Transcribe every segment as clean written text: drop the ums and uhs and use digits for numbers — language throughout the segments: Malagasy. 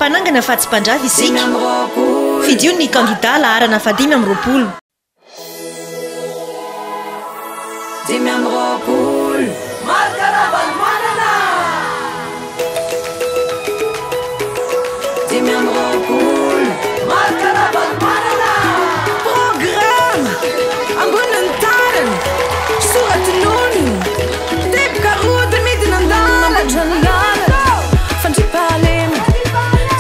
Mpanangana fa tsy mpandrava isika. Fidio ny kandida laharana faha-25. 25. Marc Ravalomanana! 25. Marc Ravalomanana! Programa! Ambonin'ny tanana, soratononina, teboka roa midina an-dalana. Fandriampahalemana,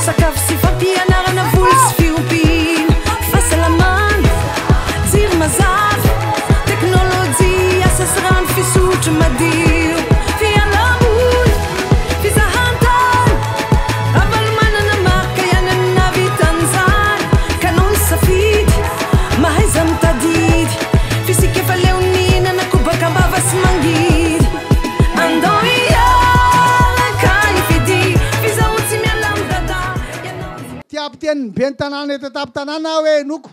sakafo sy fampianarana, voly sy fiompiana, fahasalamana, jiro mazava, teknolojia, asa sy rano fisotro madio, fialamboly, fizahantany. Ravalomanana Marc ihany no nahavita an'izany, ka anao ny safidy, mahaiza mitadidy, f'isika efa leo nihinana kobaka am-bava sy mangidy. Andao hiaraka hifidy, f'izaho tsy miala amin'i Dada, ianao tsy. Te hampiteny ny ben'ny tanàna eto an-tampon-tanàna aho hoe henoko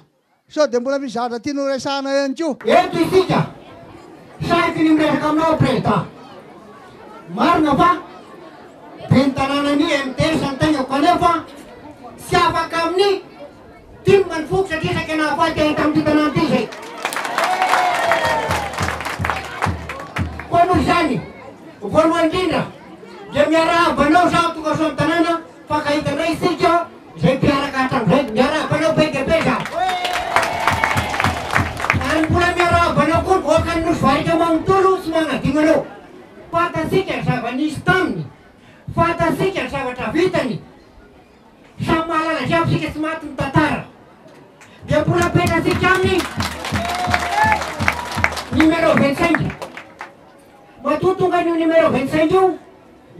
sao dia mbola misy zavatra tiany horesahana ihany koa. Eto isika, sahiko ny miresaka aminao Prezida. Marina fa ben'ny tanànan'ny MTS ny tenako kanefa tsy afaka amin'ny tim ny foko satria saika nahafaty ahy tamin'ity tanàna ity izay. Koa noho izany, voalohany indrindra dia miarahaba anao zaho tonga soa amin'ny tanàna fa ka hitanay isika izay mpiaraka hatramin'izay. Miarahaba anao be dia be zaho. Ary mbola miarahaba anao koa ny vahoakan'ny Nosy Varika manontolo tsy manadino anao. Fantatsika ny zava-nisy taminy, fantatsika ny zavatra vitany. Samy mahalala jiaby isika tsy maty ny tantara. Dia mbola apetratsika aminy numéro 25. Matoa tonga an'io numéro 25 io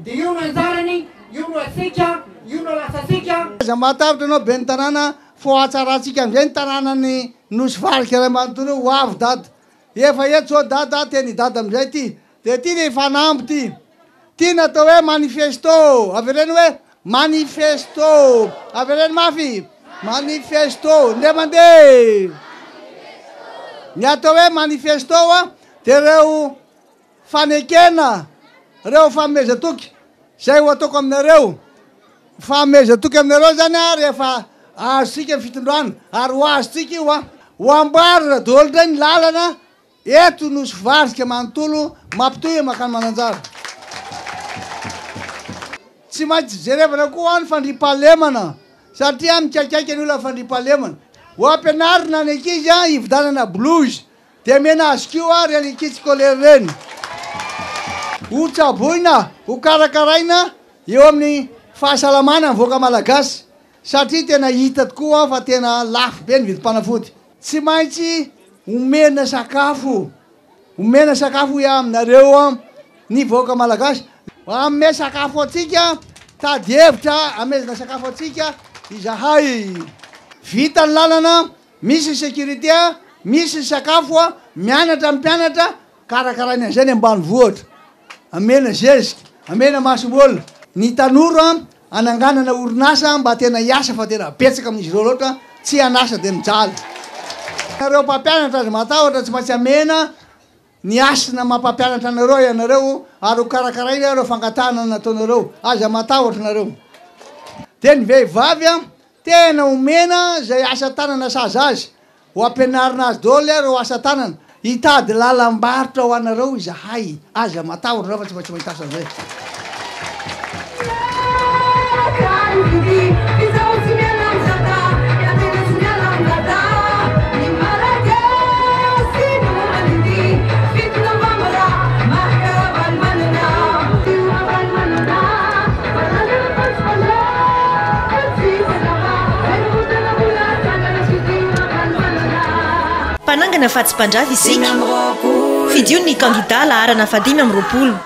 dia io no anjarany, io no antsika, io no lasantsika. Aza matahotra ianao ben'ny tanàna fa ho hatsarantsika amin'izay ny tanànan'i Nosy Varika iray manontolo io, ho avy dada. Efa eto zao dada a, teny i dada amin'izay ity. Dia ity le fanamby ity. Ity no atao hoe manifesto. Avereno hoe manifesto. Avereno mafy. Manifesto. Indray mandeha. Ny atao hoe manifesto a, dia ireo fanekena, ireo fanomezan-toky izay ho ataoko aminareo. Fanomezan-toky aminareo izany a, rehefa azontsika ny fitondrana, ary ho azontsika io a. Ho amboarina daholo indray ny lalana eto Nosy Varika manontolo mampitohy mankany Mananjara. Tsy maintsy jerevana koa ny fandriampahalemana satria mikaikaika ny olona ny fandriampahalemana. Ho ampianarina ny ankizy hividianana blouse dia omena azy koa ireny ankizy scolaire ireny. Ho tsaboina, ho karakaraina eo amin'ny fahasalamana ny vahoaka malagasy satria tena hita tokoa fa tena lafo be ny vidim-panafody. Tsy maintsy omena sakafo, omena sakafo hoy aho aminareo ny vahoaka malagasy. Hanome sakafo antsika, tady hevitra hamezana sakafo antsika izahay. Vita ny lalana, misy ny sécurité, misy ny sakafo, mianatra ny mpianatra, karakaraina an'izay ny ambanivohitra. Amena zezika, amena masomboly. Ny tanora hananganana orinasa mba tena hiasa fa tena betsaka amin'izy ireo loatra tsy an'asa dia mijaly. Nareo mpampianatra aza matahotra tsy maintsy amena ny hasina maha mpampianatra anareo ianareo ary ho karakaraina ireo fangatahana nataonareo. Aza matahotra nareo. Dia ny vehivavy tena omena izay asa tanana sahaza azy. Ho ampianarina azy daholo ireo asa tanana. Hitady lalam-barotra ho anareo izahay. Aza matahotra nareo fa tsy maintsy mahita asa amin'izay. Mpanangana fa tsy mpandrava isika. Fidio ny kandida laharana faha 25.